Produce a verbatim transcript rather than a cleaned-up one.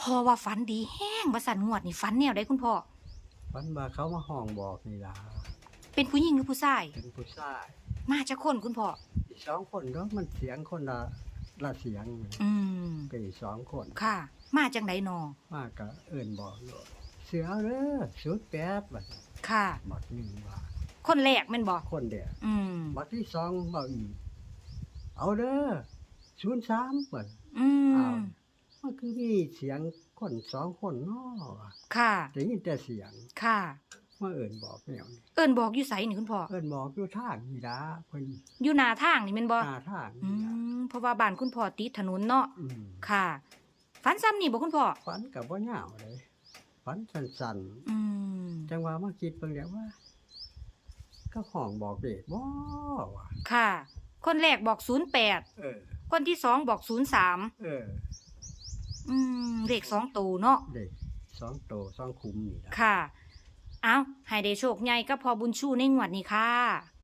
พ่อว่าฝันดีแฮงว่าซั่น งวดนี้ฝันแนวใดคุณพ่อ ฝันว่าเขามาห้องบอกนี่ล่ะ เป็นผู้หญิงหรือผู้ชาย เป็นผู้ชาย มาจักคนคุณพ่อ อีกสองคนเนาะ มันเสียงคนละละเสียง อืม ก็อีกสองคน ค่ะ มาจังไดนอ มาก็เอิ้นบอกโลด ซื้อเอาเด้อศูนย์แปดบัด ค่ะ บัดหนึ่งว่า คนแรกแม่นบ่ คนเดียว อืม บัดที่สองบอกอีก เอาเด้อศูนย์สามบัด อืม อ้าว มันคือมีเสียงคนสองคนเนาะว่ะ ค่ะ ได้ยินแต่เสียง ค่ะ มาเอิ้นบอกแนวนี้ เอิ้นบอกอยู่ไสนี่คุณพ่อ เอิ้นบอกอยู่ทางนี่ล่ะเพิ่น อยู่หน้าทางนี่แม่นบ่ หน้าทาง อื นี่ล่ะ ม เพราะว่าบ้านคุณพ่อติดถนนเนาะ อืม ค่ะ ฝันซ้ำนี่บ่คุณพ่อ ฝันก็บ่ยาวเลย ฝันสั้น อืม ๆ จังว่ามาคิดเบิ่งแล้วว่า ก็ห้องบอกเลขบ่วะ ค่ะ คนแรกบอกศูนย์แปด เออ คนที่สองบอกศูนย์สาม เออ อืม เลขสองโตเนาะ เลขสองโตสองคุ้มนี่ล่ะ ค่ะ เอาให้ได้โชคใหญ่กับพ่อบุญชูในงวดนี้ค่ะ